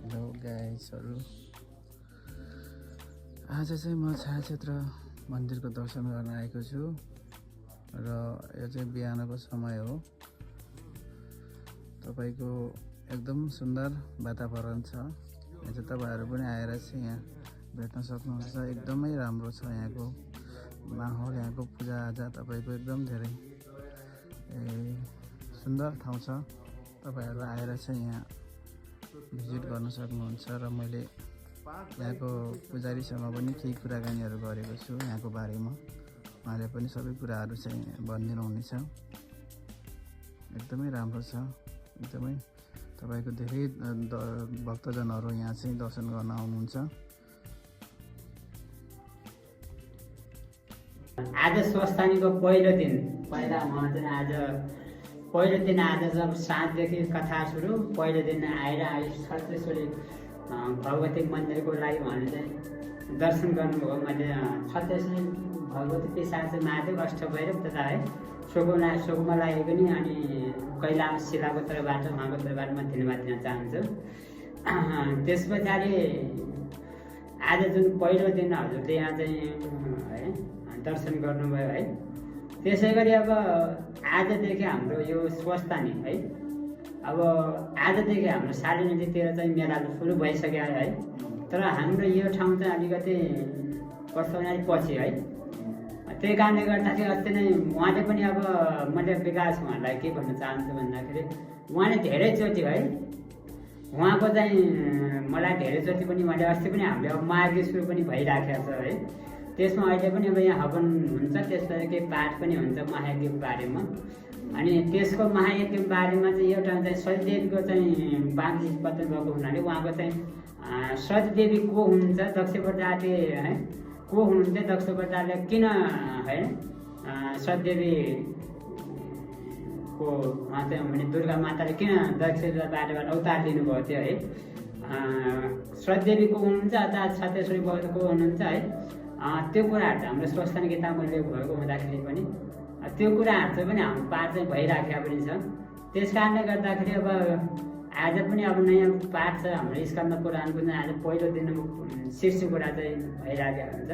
Hello गाइसहरू, आज चाहिँ म छायाक्षेत्र मन्दिरको दर्शन गर्न आएको छु र यो चाहिँ बिहानको समय हो। तपाईको एकदम सुन्दर वातावरण छ। यहाँ चाहिँ तपाईहरु पनि आएर चाहिँ यहाँ भेट्न सक्नुहुन्छ। एकदमै राम्रो छ यहाँको माहौल, यहाँको पूजाआजा तपाईको एकदम धेरै सुन्दर ठाउँ छ। तपाईहरु आएर चाहिँ यहाँ भिजिट गर्न सक्नुहुन्छ र मैले यहाँको पुजारीसँग पनि केही कुराकानीहरू गरेको छु यहाँको बारेमा। उहाँले पनि सबै कुराहरू चाहिँ भनिदिनुहुनेछ। एकदमै राम्रो छ। एकदमै तपाईको धेरै भक्तजनहरू यहाँ चाहिँ दर्शन गर्न आउनुहुन्छ। आज स्वस्थानीको पहिलो दिन पहिलो दिन आज जब साँझदेखि कथा सुरु, पहिलो दिन आएर छत्रेश्वरी भगवती मन्दिरको लागि भने चाहिँ दर्शन गर्नुभयो। मैले छत्रेश्वरी भगवती पिसाच महादेव अष्टभैरव तथा है सोगुमलाई पनि अनि कैलाश शिलाको तर्फबाट उहाँको तर्फबाट म धन्यवाद दिन चाहन्छु। त्यस पछाडि आज जुन पहिलो दिन हजुरले यहाँ चाहिँ है दर्शन गर्नुभयो है, त्यसै गरी अब आजदेखि हाम्रो यो स्वस्थानी है, अब आजदेखि हाम्रो सालिनीतिर चाहिँ मेला सुरु भइसक्यो है। तर हाम्रो यो ठाउँ चाहिँ अलिकति पर्सनली पछि है। त्यही कारणले गर्दाखेरि अस्ति नै उहाँले पनि अब मैले विकास उहाँलाई के भन्न चाहन्छु भन्दाखेरि उहाँले धेरैचोटि है, उहाँको चाहिँ मलाई धेरैचोटि पनि मैले अस्ति पनि हामीले अब माघे सुरु पनि भइराखेको छ है। त्यसमा अहिले पनि अब यहाँ हवन हुन्छ, त्यसपछि केही पाठ पनि हुन्छ महायज्ञको बारेमा। अनि त्यसको महायज्ञको बारेमा चाहिँ एउटा चाहिँ सतीदेवीको चाहिँ बाँकी पत्र भएको हुनाले उहाँको चाहिँ सतीदेवी को हुनुहुन्छ, दक्ष प्रजाति है को हुनुहुन्थ्यो, दक्ष प्रजाले किन है सतीदेवीको उहाँ चाहिँ भने दुर्गा माताले किन दक्षबाट अवतार लिनुभएको थियो है। सतीदेवी को हुनुहुन्छ अर्थात् छत्रेश्वरी को हुनुहुन्छ है। त्यो कुराहरू चाहिँ हाम्रो स्वस्थानी गीतामा उल्लेख भएको हुँदाखेरि पनि त्यो कुराहरू चाहिँ पनि हाम्रो पाठ चाहिँ भइराखेको पनि छ। त्यस कारणले गर्दाखेरि अब आज पनि अब नयाँ पाठ छ हाम्रो स्कन्द पुराणको चाहिँ आज पहिलो दिन शीर्ष कुरा चाहिँ भइराखेको हुन्छ।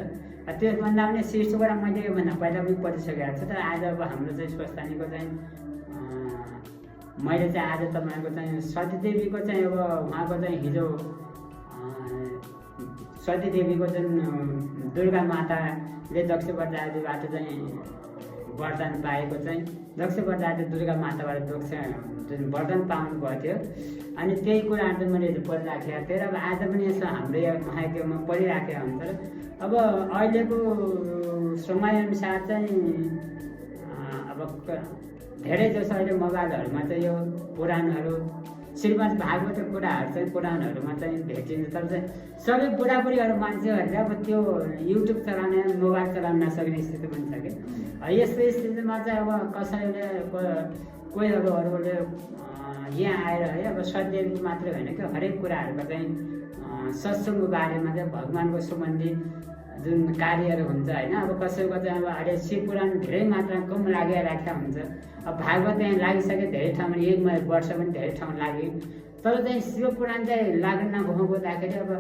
त्यसभन्दा पनि शीर्ष कुरा मैले योभन्दा पहिला पनि पढिसकेको छु। तर आज अब हाम्रो चाहिँ स्वस्थानीको चाहिँ मैले चाहिँ आज तपाईँको चाहिँ सतीदेवीको चाहिँ अब उहाँको चाहिँ हिजो सतीदेवीको जुन दुर्गा माताले दक्ष प्रजातिबाट चाहिँ वरदान पाएको चाहिँ दक्ष प्रजाति दुर्गा माताबाट जुन वरदान पाउनु भएको थियो। अनि त्यही कुराहरू चाहिँ मैले पढिराखेको थिएँ र अब आज पनि यसो हाम्रो महायज्ञमा पढिराखेको हुन्छ। अब अहिलेको समयअनुसार चाहिँ अब धेरै जसो अहिले मोबाइलहरूमा चाहिँ यो पुराणहरू श्रीमद् भागवतको कुराहरू चाहिँ पुराणहरूमा चाहिँ भेटिन्छ। तर चाहिँ सबै बुढाबुढीहरू मान्छेहरूले अब त्यो युट्युब चलाउने मोबाइल चलाउन नसक्ने स्थिति पनि छ कि। यस्तो स्थितिमा चाहिँ अब कसैले कोही अब अरूले यहाँ आएर है अब सतीदेवी मात्रै होइन कि हरेक कुराहरूको चाहिँ सत्सङ्गको बारेमा चाहिँ भगवान्को सम्बन्धी जुन कार्यहरू हुन्छ होइन। अब कसैको चाहिँ अब अहिले शिव पुराण धेरै मात्रामा कम लागिरहेको हुन्छ। अब भागवत चाहिँ लागिसके धेरै ठाउँमा, एक वर्ष पनि धेरै ठाउँ लाग्यो। तर चाहिँ शिव पुराण चाहिँ लाग्न नभउँदाखेरि अब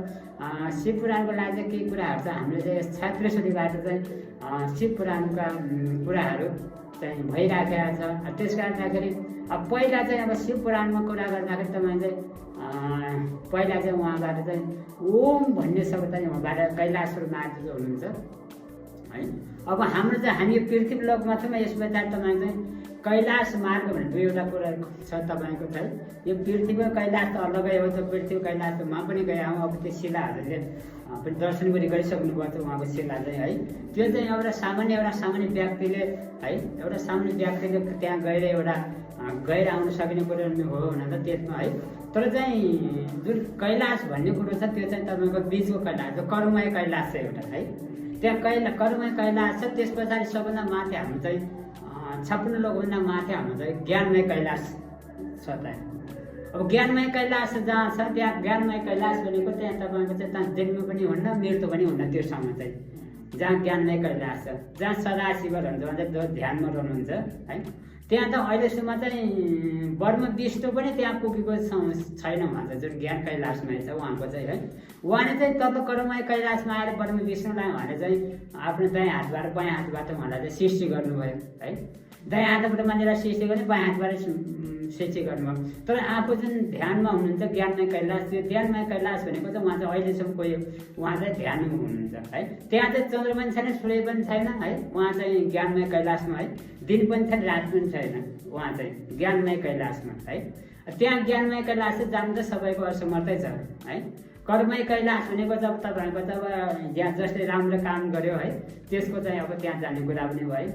शिव पुराणको लागि चाहिँ केही कुराहरू चाहिँ हामीले चाहिँ छत्रेश्वरीबाट चाहिँ शिव पुराणका कुराहरू चाहिँ भइराखेको छ। त्यस कारणदाखेरि अब पहिला चाहिँ अब शिव पुराणमा कुरा गर्दाखेरि तपाईँ चाहिँ पहिला चाहिँ उहाँबाट चाहिँ ओम भन्ने शब्द चाहिँ उहाँबाट कैलाशवर महादेव हुनुहुन्छ है। अब हाम्रो चाहिँ हामी पृथ्वी लोकमा छौँ, यस पछाडि तपाईँ चाहिँ कैलाश मार्ग भन्ने दुईवटा कुरा छ तपाईँको चाहिँ। यो पृथ्वीको कैलाश त अलगै हो, त्यो पृथ्वी कैलाशमा पनि गए हौँ। अब त्यो शिलाहरूले पनि दर्शन पनि गरिसक्नु भएको छ उहाँको शिला चाहिँ है। त्यो चाहिँ एउटा सामान्य व्यक्तिले है, एउटा सामान्य व्यक्तिले त्यहाँ गएर एउटा गएर आउन सक्ने कुरो हो हुन त त्यसमा है। तर चाहिँ जुन कैलाश भन्ने कुरो छ त्यो चाहिँ तपाईँको बिचको कैलाश, करुमय कैलाश छ एउटा है। त्यहाँ करुमय कैलाश छ। त्यस पछाडि सबभन्दा माथि हाम्रो चाहिँ 56 लोकभन्दा माथि हाम्रो चाहिँ ज्ञानमय कैलाश छ त। अब ज्ञानमय कैलाश जहाँ छ त्यहाँ ज्ञानमय कैलाश भनेको त्यहाँ तपाईँको चाहिँ त्यहाँ जन्म पनि हुन्न, मृत्यु पनि हुन्न। त्यो ठाउँमा चाहिँ जहाँ ज्ञानमय कैलाश छ, जहाँ सदाशिवहरू हुन्छ, जो ध्यानमा रहनुहुन्छ है, त्यहाँ त अहिलेसम्म चाहिँ वर्म विष्णु पनि त्यहाँ पुगेको छैन भन्छ, जुन ज्ञान कैलाशमा छ उहाँको चाहिँ है। उहाँले चाहिँ तल कर्ममय कैलाशमा आएर वर्म विष्णुलाई उहाँले चाहिँ आफ्नो दायाँ हातबाट बायाँ हातबाट उहाँलाई चाहिँ सृष्टि गर्नुभयो है। दायाँ हातबाट मानेर सृष्टि गर्ने, बायाँ हातबाट सृष्टि गर्नुभयो। तर आफू जुन ध्यानमा हुनुहुन्छ ज्ञानमय कैलाश, त्यो ध्यानमय कैलाश भनेको चाहिँ उहाँ चाहिँ अहिलेसम्म कोही उहाँ चाहिँ ध्यानमा हुनुहुन्छ है। त्यहाँ चाहिँ चन्द्र पनि छैन, सूर्य पनि छैन है। उहाँ चाहिँ ज्ञानमय कैलाशमा है, दिन पनि छैन, रात पनि छैन, उहाँ चाहिँ ज्ञानमय कैलाशमा है। त्यहाँ ज्ञानमय कैलाश चाहिँ जानु त सबैको असमर्थै छ है। कर्ममय कैलाश भनेको जब तपाईँहरूको जब यहाँ जसले राम्रो काम गर्यो है त्यसको चाहिँ अब त्यहाँ जाने कुरा पनि भयो।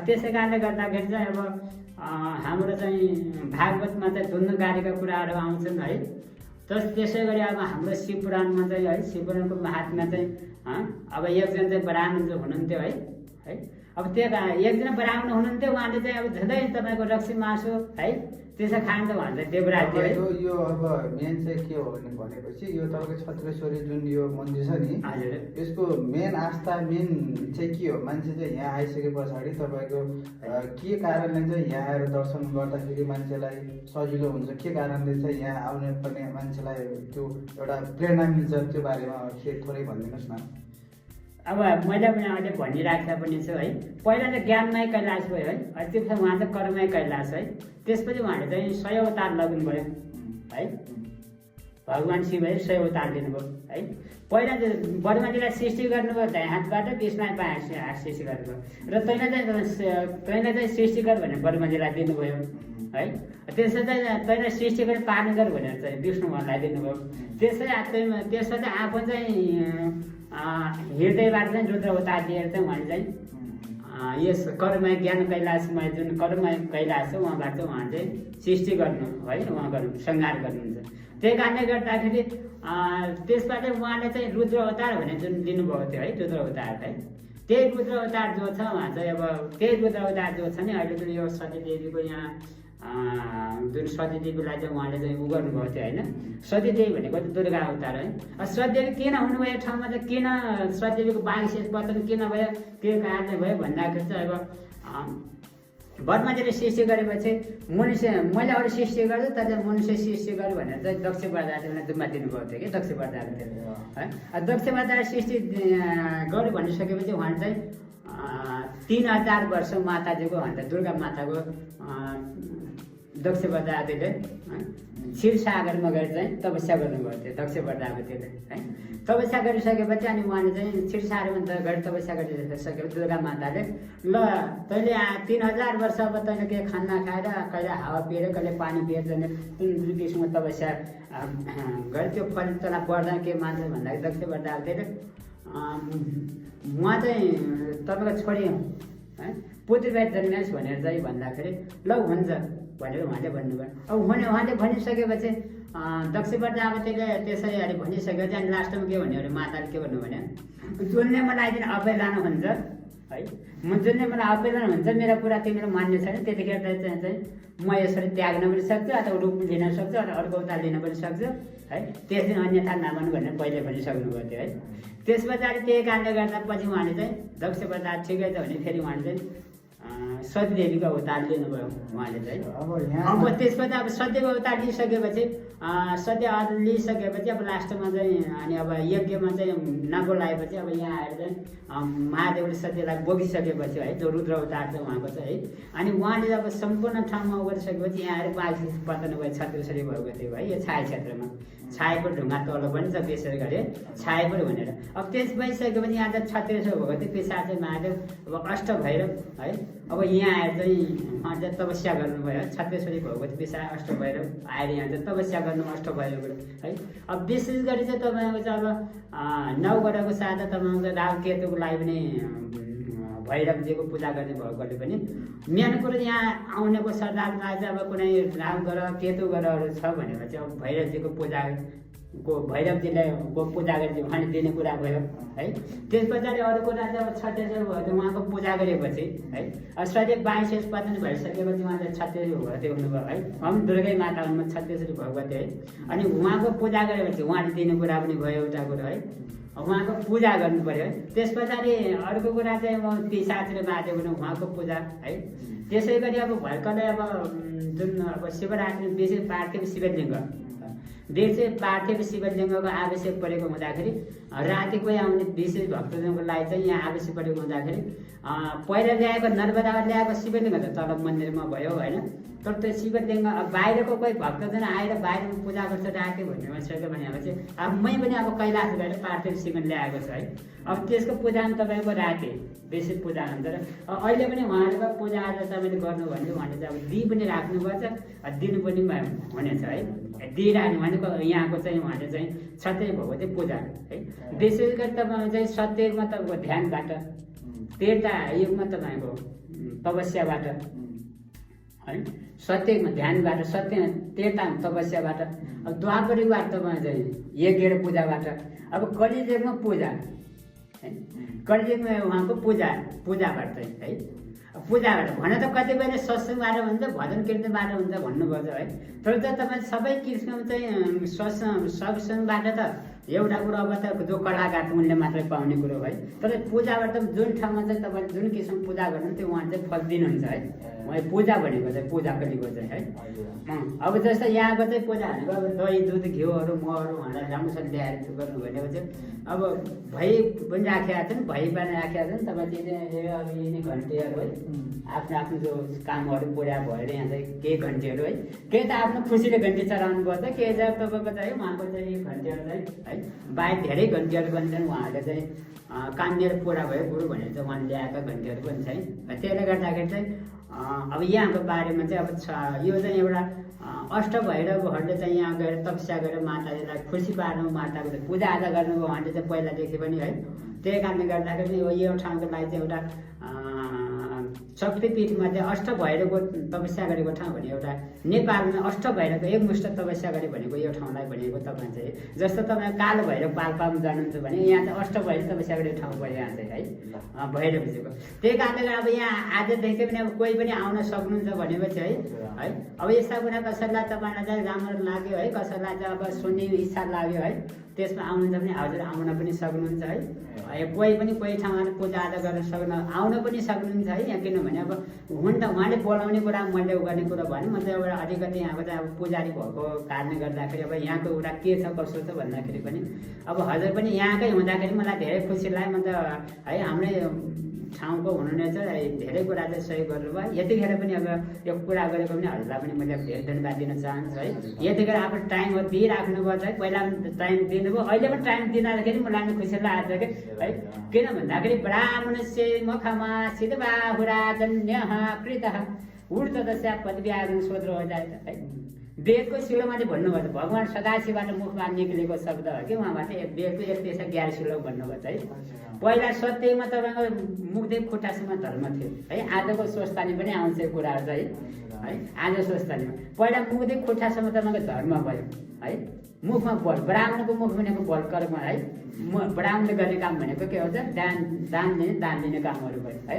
त्यसै कारणले गर्दाखेरि चाहिँ अब हाम्रो चाहिँ भागवतमा चाहिँ धुन्धुकारीका कुराहरू आउँछन् है। त्यसै गरी अब हाम्रो शिव पुराणमा चाहिँ है, शिव पुराणको महात्मा चाहिँ अब एकजना चाहिँ ब्राह्मण जो हुनुहुन्थ्यो है। अब त्यो एकजना ब्राह्मण हुनुहुन्थ्यो, उहाँले चाहिँ अब झन्डै तपाईँको रक्सी मासु है त्यसो खान त भन्छ देवराज है। यो अब मेन चाहिँ के हो भनेपछि यो तपाईँको छत्रेश्वरी जुन यो मन्दिर छ नि, हजुर, यसको मेन आस्था मेन चाहिँ के हो? मान्छे चाहिँ यहाँ आइसके पछाडि तपाईँको के कारणले चाहिँ यहाँ आएर दर्शन गर्दाखेरि मान्छेलाई सजिलो हुन्छ, के कारणले चाहिँ यहाँ आउने पर्ने मान्छेलाई त्यो एउटा प्रेरणा मिल्छ, त्यो बारेमा थोरै भनिदिनुहोस् न। अब मैले पनि अहिले भनिराखेको पनि छु है। पहिला त ज्ञानमय कैलाश भयो है, त्यसपछि उहाँ चाहिँ कर्ममय कैलाश है। त्यसपछि उहाँले चाहिँ 100 अवतार लग्नुभयो है। भगवान् शिवले 100 अवतार लिनुभयो है। पहिला चाहिँ ब्रह्माजीलाई सृष्टि गर्नुभयो दायाँ हातबाट, विष्णुलाई बायाँ हात सृष्टि गर्नुभयो र तैँले चाहिँ सृष्टि गर भनेर ब्रह्माजीलाई दिनुभयो है। त्यसो चाहिँ तैँले सृष्टि गरेर पालन गर भनेर चाहिँ विष्णु भगवानलाई दिनुभयो। त्यसपछि आफू चाहिँ हृदयबाट चाहिँ रुद्र अवतार लिएर चाहिँ उहाँले चाहिँ यस कर्ममय ज्ञान कैलाशमा जुन कर्ममय कैलाश छ उहाँबाट चाहिँ उहाँ चाहिँ सृष्टि गर्नु है, उहाँ गर्नु संहार गर्नुहुन्छ। त्यही कारणले गर्दाखेरि त्यसबाट उहाँले चाहिँ रुद्र अवतार भने जुन लिनुभएको थियो है, रुद्र अवतार है। त्यही रुद्र अवतार जो छ उहाँ चाहिँ अब त्यही रुद्र अवतार जो छ नि अहिले जुन यो सतीदेवीको यहाँ जुन सतीदेवीलाई चाहिँ उहाँले चाहिँ उ गर्नुभएको थियो होइन। सतीदेवी भनेको चाहिँ दुर्गा अवतार है। सतीदेवी किन हुनुभयो ठाउँमा चाहिँ किन सतीदेवीको 22 पतन किन भयो, के कारणले भयो भन्दाखेरि चाहिँ अब ब्रह्माजीले सृष्टि गरेपछि मनुष्य मैले अरू सृष्टि गर्छु तर मनुष्य सृष्टि गर्यो भनेर चाहिँ दक्ष प्रजातिलाई जिम्मा दिनुभएको थियो कि दक्ष प्रजातिले है। दक्ष प्रजाले सृष्टि गर्यो भनिसकेपछि उहाँले चाहिँ 3000 वर्ष माताजीको भन्दा दुर्गा माताको दक्ष प्रजातिले क्षीरसागरमा गएर चाहिँ तपस्या गर्नुभएको थियो दक्ष प्रजापतिले है। तपस्या गरिसकेपछि अनि उहाँले चाहिँ क्षीरसागरमा गएर तपस्या गरिसकेपछि दुर्गा माताले ल तैँले 3000 वर्ष अब तैँले के खाना खाएर कहिले हावा पिएर कहिले पानी पिएर तैँले जुन किसिमको तपस्या गरे त्यो फल तँलाई बढ्दैन के मान्छ भन्दाखेरि दक्ष प्रजापतिले उहाँ चाहिँ तपाईँको छोरी है पुत्रबाई जन्मियोस् भनेर चाहिँ भन्दाखेरि ल हुन्छ भनेर उहाँले भन्नुभयो। अब उहाँले भनिसकेपछि दक्ष प्रजापतिले त्यसरी अहिले भनिसकेपछि अनि लास्टमा के भन्यो भने माताले के भन्नु भने जुनले मलाई दिन अपैलान हुन्छ है, जुनले मलाई अपैलान हुन्छ मेरो कुरा तिमीले मान्ने छैन त्यतिखेर चाहिँ म यसरी त्याग्न पनि सक्छु अथवा रूप लिन सक्छु अथवा अर्को अवतार लिन पनि सक्छु है। त्यस दिन अन्यथा नमान्नु भनेर पहिले भनिसक्नुभएको थियो है। त्यस पछाडि त्यही कारणले गर्दा पछि उहाँले चाहिँ दक्ष प्रजापति ठिकै छ भने फेरि उहाँले चाहिँ सतीदेवीको अवतार लिनुभयो उहाँले चाहिँ। अब त्यसपछि अब सतीको अवतार लिइसकेपछि अब लास्टमा चाहिँ अनि अब यज्ञमा चाहिँ नबोलाएपछि अब यहाँ आएर चाहिँ महादेवले सतीलाई बोकिसकेपछि है जो रुद्र अवतार चाहिँ उहाँको चाहिँ है। अनि उहाँले जब सम्पूर्ण ठाउँमा गरिसकेपछि यहाँ आएर 22 पतन भयो छत्रेश्वरी भएको थियो है। यो छाया क्षेत्रमा छाएको ढुङ्गा तल पनि छ विशेष गरी छाएको भनेर। अब त्यस भइसकेपछि यहाँ चाहिँ छत्रेश्वर भएको थियो पिछाडि चाहिँ महादेव अब अष्ट भैरव है। अब यहाँ आएर चाहिँ उहाँ चाहिँ तपस्या गर्नुभयो छत्रेश्वरी भएको थियो पिछाडि अष्ट भैरव आएर यहाँ चाहिँ तपस्या गर्नु अष्ट भैरवबाट है। अब विशेष गरी चाहिँ तपाईँको चाहिँ अब 9 ग्रहको साथ तपाईँको राहु केतुको लागि पनि भैरवजीको पूजा गर्ने भएकोले पनि मेन कुरो यहाँ आउनेको श्रद्धालुलाई चाहिँ अब कुनै राहु ग्रह केतु ग्रहहरू छ भनेपछि अब भैरवजीको पूजा को भैरवजीलाई पूजा गरेपछि उहाँले दिने कुरा भयो है। त्यस पछाडि अरू कुरा चाहिँ अब छत्तेश्वर भयो उहाँको पूजा गरेपछि है, सधैँ 22 पतन भइसकेपछि उहाँले छत्तेश्वर भगवती हुनुभयो है। उहाँ दुर्गै माता हुनुभयो, छत्तेश्वरी भगवती है। अनि उहाँको पूजा गरेपछि उहाँले दिने कुरा पनि भयो एउटा कुरा है, उहाँको पूजा गर्नु पर्यो है। त्यस पछाडि अर्को कुरा चाहिँ म पिशाचले बाध्य हुनु उहाँको पूजा है। त्यसै गरी अब भर्खरै अब जुन अब शिवरात्रि विशेष पार्थिव शिवलिङ्ग पार्थिव शिवलिङ्गको आवश्यक परेको हुँदाखेरि राति कोही आउने विशेष भक्तजनको लागि चाहिँ यहाँ आवश्यक परेको हुँदाखेरि पहिला ल्याएको नर्मदाबाट ल्याएको शिवलिङ्ग त तल मन्दिरमा भयो होइन। तर त्यो शिवलिङ्ग बाहिरको कोही भक्तजन आएर बाहिरमा पूजा गर्छ राति भन्ने भइसक्यो भने चाहिँ अब मै पनि अब कैलाश गएर पार्थिव शिव ल्याएको छ है। अब त्यसको पूजा पनि तपाईँको राति बेसी पूजा हुन्छ र अहिले पनि उहाँहरूको पूजा आज तपाईँले गर्नु भने उहाँले चाहिँ अब दिइ पनि राख्नुपर्छ, दिनु पनि हुनेछ है। दिइराख्नु भनेको यहाँको चाहिँ उहाँले चाहिँ सत्य भगवती पूजा है। विशेष गरी तपाईँ चाहिँ सत्यमा तपाईँको ध्यानबाट, त्रेता युगमा तपाईँको तपस्याबाट है, सत्यमा ध्यानबाट, सत्य त्रेता तपस्याबाट, अब द्वापर युगबाट तपाईँ चाहिँ यज्ञ र पूजाबाट, अब कलियुगमा पूजा है, कलियुगमा उहाँको पूजाबाट चाहिँ है। पूजाबाट भन त कतिपय सत्सङ्गबाट हुन्छ, भजन कीर्तनबाट हुन्छ भन्नुपर्छ है। तर त तपाईँ सबै किसिमको चाहिँ सत्सङ्गबाट त एउटा कुरो अब त जो कलाकार उनले मात्रै पाउने कुरो है। तर पूजाबाट जुन ठाउँमा चाहिँ तपाईँले जुन किसिमको पूजा गर्नु त्यो उहाँले चाहिँ फल दिनुहुन्छ है। उहाँ पूजा भनेको चाहिँ पूजा कलिको चाहिँ है। अब जस्तो यहाँको चाहिँ पूजा भनेको अब दही दुध घिउहरू महहरू उहाँलाई राम्रोसँग ल्याएर गर्नु भनेको चाहिँ अब भई पनि राखेका छन्, भई पनि राखेका छन्। तपाईँ चाहिँ अब यिनी घन्टीहरू है, आफ्नो आफ्नो जो कामहरू पुरा भएर यहाँ चाहिँ केही घन्टीहरू है, केही त आफ्नो खुसीले घन्टी चलाउनु पर्छ, केही चाहिँ तपाईँको चाहिँ उहाँको चाहिँ घन्टीहरू चाहिँ है बाहेक धेरै घन्टीहरू पनि छन्। उहाँहरूले चाहिँ काम मेरो पुरा भयो गुरु भनेर चाहिँ उहाँले ल्याएका घन्टीहरू पनि छ है। त्यसले गर्दाखेरि चाहिँ अब यहाँको बारेमा चाहिँ अब यो चाहिँ एउटा अष्टभैरवहरूले चाहिँ यहाँ गएर तपस्या गरेर माताजीलाई खुसी पार्नु, माताको पूजाआजा गर्नुभयो उहाँले चाहिँ पहिलादेखि पनि है। त्यही कारणले गर्दाखेरि यो ठाउँको लागि चाहिँ एउटा शक्तिपीठमा चाहिँ अष्टभैरवको तपस्या गरेको ठाउँ भने एउटा नेपालमा अष्टभैरवको एकमुष्ट तपस्या गरे भनेको यो ठाउँलाई भनेको तपाईँ चाहिँ जस्तो तपाईँ कालो भैरव पाल्पामा जानुहुन्छ भने यहाँ चाहिँ अष्टभैरव तपस्या गरेको ठाउँ भयो यहाँ चाहिँ है भैरवजीको। त्यही कारणले गर्दा अब यहाँ आजदेखि पनि अब कोही पनि आउन सक्नुहुन्छ भनेपछि है। अब यस्ता कुरा कसैलाई तपाईँलाई चाहिँ राम्रो लाग्यो है, कसैलाई चाहिँ अब सुन्ने इच्छा लाग्यो है, त्यसमा आउनुहुन्छ भने हजुर आउन पनि सक्नुहुन्छ है। कोही पनि कोही ठाउँमा पूजाआजा गर्न आउन पनि सक्नुहुन्छ है यहाँ। किनभने अब हुन त उहाँले बोलाउने कुरा मैले गर्ने कुरा भने म चाहिँ एउटा अलिकति यहाँको चाहिँ अब पुजारी भएको कारणले गर्दाखेरि अब यहाँको एउटा के छ कसो छ भन्दाखेरि पनि अब हजुर पनि यहाँकै हुँदाखेरि मलाई धेरै खुसी लाग्यो। म त है हाम्रै ठाउँको हुनुहुनेछ धेरै कुरा चाहिँ सहयोग गर्नुभयो। यतिखेर पनि अब यो कुरा गरेको पनि हजुरलाई पनि मैले धेरै धन्यवाद दिन चाहन्छु है। यतिखेर आफ्नो टाइमहरू दिइराख्नुभयो चाहिँ पहिला टाइम दिनुभयो, अहिले पनि टाइम दिँदाखेरि मलाई पनि खुसी लाग्छ कि है। किन भन्दाखेरि ब्राह्मणस्य मुखमा सिद्धबाहुरा जन्यः कृतः ऊर्ध्वदशा पदव्यागन सोध्रो हो जाए है। वेदको शिलोमाले भन्नुभयो भगवान् सदाशिवबाट मुखबाट निक्लेको शब्द हो कि उहाँबाट वेदको एक पेसा 11 श्लोक भन्नुभयो है। पहिला सत्यमा तपाईँको मुखदेखि खुट्टासम्म धर्म थियो है। आजको स्वस्थानी पनि आउँछ यो कुराहरू चाहिँ है। आज स्वस्थानीमा पहिला मुखदेखि खुट्टासम्म तपाईँको धर्म भयो है। मुखमा बल, ब्राह्मणको मुख भनेको बल कर्म है। ब्राह्मणले गर्ने काम भनेको के हुन्छ दान दिने कामहरू भयो है।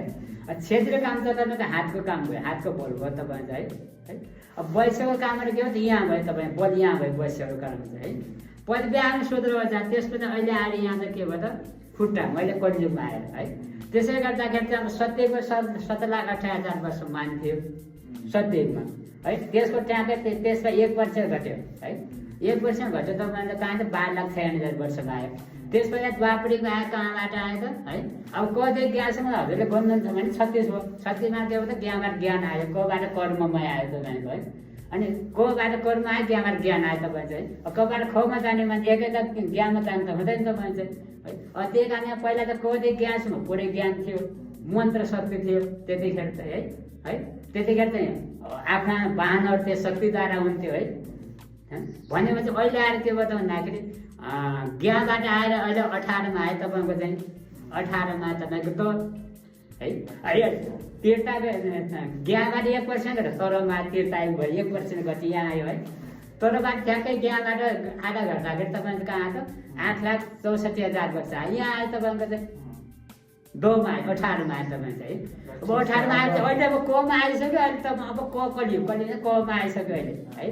क्षेत्रीय काम त तपाईँको हातको काम भयो, हातको बल भयो तपाईँ चाहिँ है। अब वैश्यको कामहरू के हो त यहाँ भयो तपाईँ बल, यहाँ भयो वैश्यको काम चाहिँ है। पदव्यागन सोध्रो जात त्यसपछि अहिले आएर यहाँ चाहिँ के भयो त खुट्टा, मैले कलियुगमा आएर है। त्यसै गर्दाखेरि चाहिँ अब सत्यको 7,58,000 वर्ष मान्थ्यो सत्ययुगमा है। त्यसको ट्याकै त्यसमा 1% घट्यो है। 1% घट्यो तपाईँले कहाँ त 12,96,000 वर्षमा आयो। त्यसपछि द्वापरीको आयो, कहाँबाट आयो त है। अब कति ज्ञानसँग हजुरले बन्धन छ भने 36 हो। 36मा के हो त ज्ञानबाट ज्ञान आयो, कबाट कर्ममय आयो तपाईँको है। अनि कबाट कर्म आयो, त्यहाँबाट ज्ञान आयो तपाईँ चाहिँ। कबाट खमा जाने मान्छे एकैता ज्ञानमा जानु त हुँदैन तपाईँ चाहिँ है। त्यही कारण पहिला त कति ज्ञानसँग पुरै ज्ञान थियो, मन्त्र शक्ति थियो त्यतिखेर चाहिँ है। त्यतिखेर चाहिँ आफ्ना वाहनहरू त्यो शक्तिद्वारा हुन्थ्यो है। भनेपछि अहिले आएर के भयो त भन्दाखेरि ज्ञानबाट आएर अहिले 18मा आयो तपाईँको चाहिँ 18मा तपाईँको त है। तीर्था ज्ञानबाट 1% घट्यो, तरमा तीर्थायु भयो 1% घटी यहाँ आयो है। तर बाद ठ्याक्कै त्यहाँबाट आधा घर राखेर तपाईँको कहाँ आएको 8,64,000 बच्चा आयो। यहाँ आयो तपाईँको चाहिँ 2 मा आयो, 18 मा आयो तपाईँ चाहिँ। अब 18 मा आयो अहिले अब कमा आइसक्यो। अहिले त अब कलियो कमा आइसक्यो अहिले है।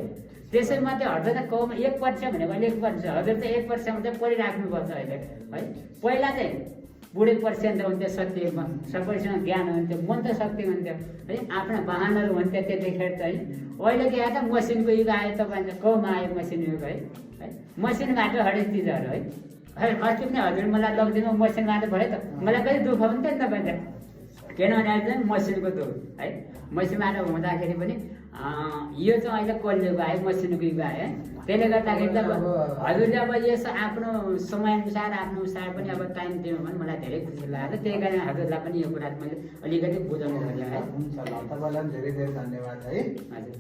त्यसै मात्रै हजुर त कमा 1% भनेको अहिले 1%, हजुर त 1% मात्रै पढिराख्नुपर्छ अहिले है। पहिला चाहिँ बुढी पर्सेन्ट हुन्थ्यो, सत्यमा सबैसँग ज्ञान हुन्थ्यो, मन त शक्ति हुन्थ्यो है, आफ्ना वाहनहरू हुन्थ्यो। त्यतिखेर चाहिँ अहिले के आयो त मसिनको युग आयो, तपाईँको कमा आयो मसिन युग है। मसिनबाट हरेक चिजहरू है। अस्ति पनि हजुर मलाई लगिदिनु मसिनबाट भयो त, मलाई कति दुःख हुन्थ्यो नि तपाईँले, किनभने अहिले चाहिँ मसिनको दुःख है। मसिनबाट हुँदाखेरि पनि यो चाहिँ अहिले कलियुग आयो, मसिनको युग आयो है। त्यसले गर्दाखेरि त हजुरले अब यसो आफ्नो समयअनुसार आफ्नो अनुसार पनि अब टाइम दिनु भने मलाई धेरै खुसी लाग्यो। त्यही कारण हजुरलाई पनि यो कुरा मैले अलिकति बुझाउनु पर्यो है। हुन्छ ल, तपाईँलाई पनि धेरै धेरै धन्यवाद है। हजुर।